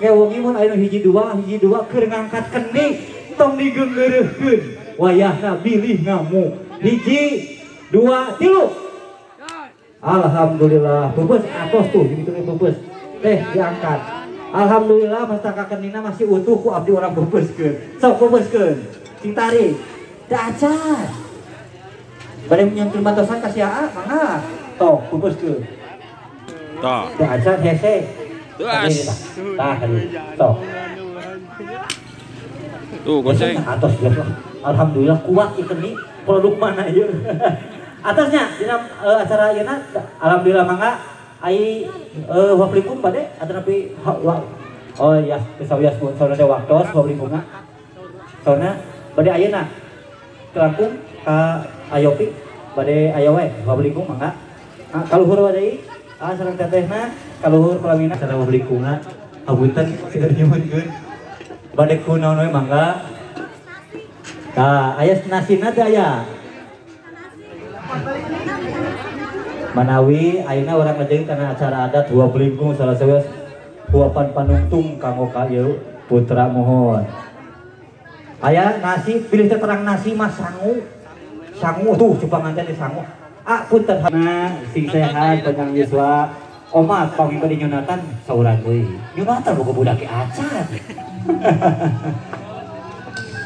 Engke wengi mun aya nu hiji dua keur ngangkat kendi tong digeungeureuhkeun. Wayahna bilih ngamuk. 1, 2, 3. Alhamdulillah, peupeus atos tuh gitu peupeus. Teh diangkat. Alhamdulillah mastaka kendina masih utuh ku abdi orang peupeuskeun. Sok peupeuskeun. Sing tarik. Teu acan. Bade nyuntul bantosan ka si Aa, mangga. Tok peupeuskeun. Tah. Teu acan hese. Tah, tok. Tuh goceng. Atos lah. Alhamdulillah kuat ieu kendi. Produk mana ieu? Atasnya dina acara ayeuna alhamdulillah mangga ai waplikung bade atanapi oh iya sawias pun sauna teh waktos waplikungna. Sauna bade ayeuna kelangkung ka Ayopi bade aya we waplikung mangga. Kaluhur deui sareng tetehna kaluhur palamina sareng waplikungna hapunten seueur nyuhunkeun bade kunaon we mangga. Tah aya nasina teh aya. Manawi ayeuna urang lajeng kana acara adat Huap Lingkung salah sawios huapan panungtung kanggo ka ieu putra mohon. Aya nasi pilih teh terang nasi mah sangu. Sangu tuh cupangan teh sangu. Ah punten nah sing sehat panjang yuswa. Omat pami bade nyunatan saurang deui. Nyunatan boga budak ge acan.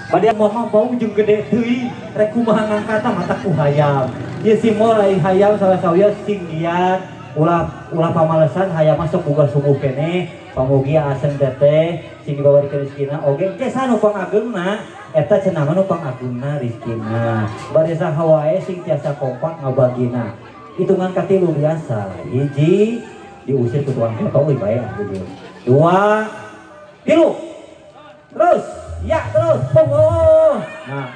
Bade mah bau jeung gede teuing rek kumaha ngangkatna mata ku hayam. Ieu si mulai hayam salah sawios sing giat ulah ulah pamalesan hayam masuk buka subuh keneh pamugi aseng teteh sing dibawa di rezekina oge engke sanu pangageungna eta cenah mah nu pangageungna rezekina. Bade saha wae sing tiasa kompak ngabagina. Hitungan katilu biasa. 1 diusir ku tukang foto euy bae atuh. 2 3 terus ya terus oh. Nah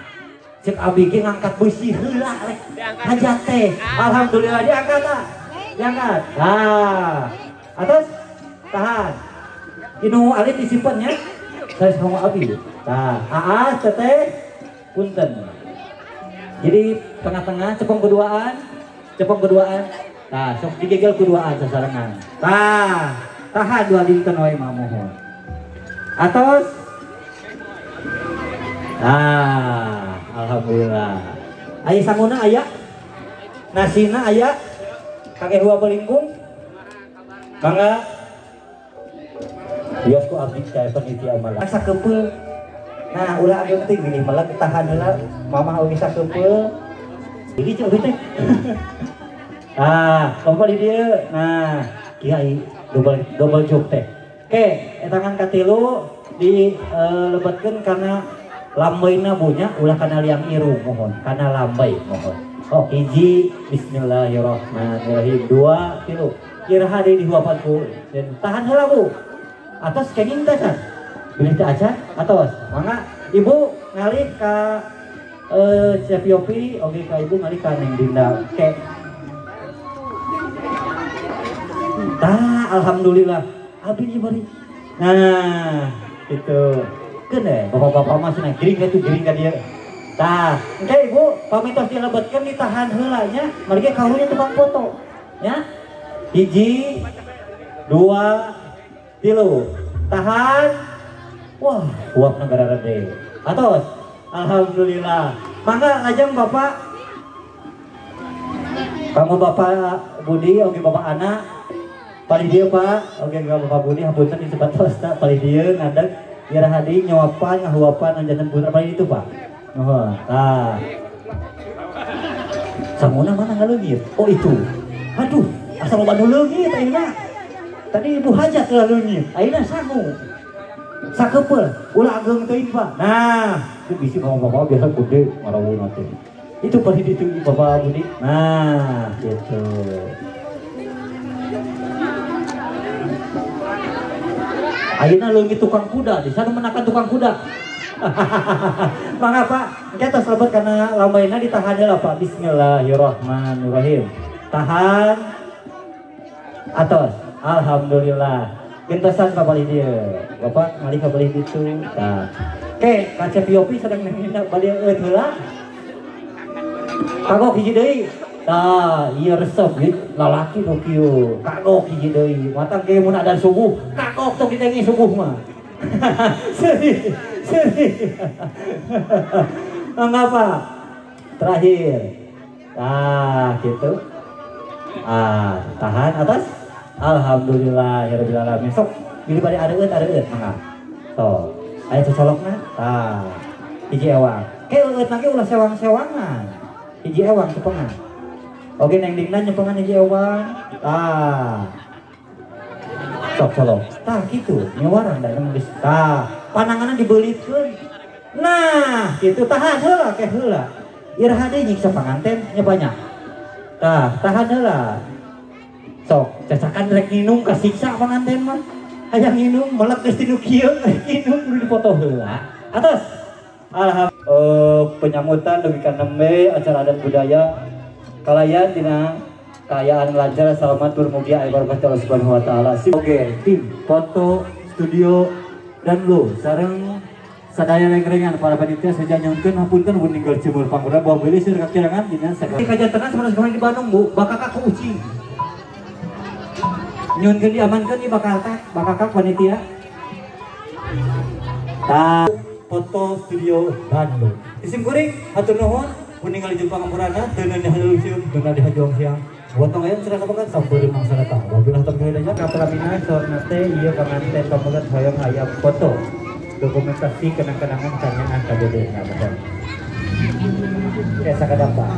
cek abi ge ngangkat beusi heula rek hajat teh. Alhamdulillah diangkat ah. Diangkat. Nah, atas tahan. Inu alit disimpannya. Saya sama abi. Tah, aas teteh punten. Jadi tengah-tengah cepong keduaan, cepong keduaan. Tah, sok digegel keduaan sasarengan. Tah, tahan dua dinten wae mah mohon. Atos. Nah, alhamdulillah. Aya sanguna aya? Nasina aya? Kakek huap lingkung? Mangga. Bios ku abdi teh panitia malah. Sakepeul. Nah, ulah ageung teh gini malah tahan heula mamah oge sakepeul. Jadi cek teh. Ah, kembali dieu. Nah, kiai double job teh. Oke, etangan katilu dilebetkeun karena lambaina bunya ulah kana liang irung mohon, kana lambai mohon. Oh, 1 bismillahirrahmanirrahim, 2 3. Iraha deui dihuapan ku dan tahan heula Bu. Atos kenging teh can. Bilih teh acan atos. Mangga Ibu ngalih ka Chef Yopi oge ka Ibu ngalih ka Neng Dinda. Oke. Tah, alhamdulillah. Abi ieu bari. Nah, gitu. Keun deh, bapak-bapak mah cenah giring ka tuh giring ka dieu. Tah, engke Ibu pami tos dilebetkeun ditahan heula nya, margi karunya tukang foto. Ya. 1, 2, 3. Tahan. Wah, huap negara rede. Atos. Alhamdulillah. Mangga lajeng Bapak. Kamu Bapak Budi oge Bapak Ana. Palih dieu Pak, oge Bapak Budi hapunten disebat wasta palih dieu ngadeg iraha deui nyuapan ngahuapan anjanten putra palih ditu Pak. Nuhun. Tah. Sanguna mana ngaleungit? Oh itu. Aduh, asa loba nu leungit ayeuna. Tadi ibu hajat lah leungit, ayeuna sangu. Sakepeul, ulah ageung teuing Pak. Nah, itu bisi bapak-bapak biasa gede ngarawuhna teh. Itu palih ditu Bapak Budi. Nah, gitu. Ayeuna leungit tukang kuda, di sana menakan tukang kuda. Mangga Pak, engke tos lebet kana lambaina ditahan heula Pak. Bismillahirrahmanirrahim. Tahan. Atos. Alhamdulillah. Gentosan Pak palih dieu. Bapak ngalih ka palih ditu. Tah. Oke, ka Chef Yopi sedang nginda bade eueut heula. Kagok hiji deui. Tah, ieu resep ieu lalaki nu kieu. Kagok hiji deui. Mata ge mun adan subuh, kagok tong ditengi subuh mah. Sedih, sedih. Mangga terakhir. Tah, gitu. Ah, tahan atas. Alhamdulillahirabbil alamin. Sok bilih bade areueut mangga. Sok, aya cocolokna. Tah, hiji ewang. Ke eueut ge ulah sewang-sewangan. Hiji ewang cepengan. Oke, neng dingna nyempengan hiji ewang. Tah. Sok colok. Tah kitu, nyawarang da geus. Tah, pananganna dibeulitkeun. Nah, kitu tahan heula ke heula. Iraha deui nyiksa panganten nya banyak. Tah, tahan heula. Sok, cacakan rek nginum kasiksa panganten mah. Hayang nginum melek geus tinu kieu, rek nginum kudu dipoto heula. Atas. Alhamdulillah penyambutan dugi ka nembe acara adat budaya kalayan dina kaayaan lancar selamat bermugia aya barokah Allah Subhanahu wa taala. Oke, tim foto studio dan lu sareng sadaya rengrengan para panitia saja nyunkeun hapunten mun ninggal cemur pangura bawa beuli seur kakirangan dina sagala. Kajantenan sanes kemarin di Bandung Bu, bakakak ku ucing. Nyunkeun diamankeun ieu bakakak panitia. Tah foto studio Bandung. Isim kuring hatur nuhun mun ninggal jumpa ngamurana teu neunah lucu teu dihajuang siang. Gotong aja cerah kapakan sampeu mangsa datang. Wabillahi taufiq wal hidayah. Kapramina saurna teh ieu panganten pamulat hoyong hayam foto dokumentasi kenang-kenangan kanyaah ka dedehna betul. Oke, sakadapa.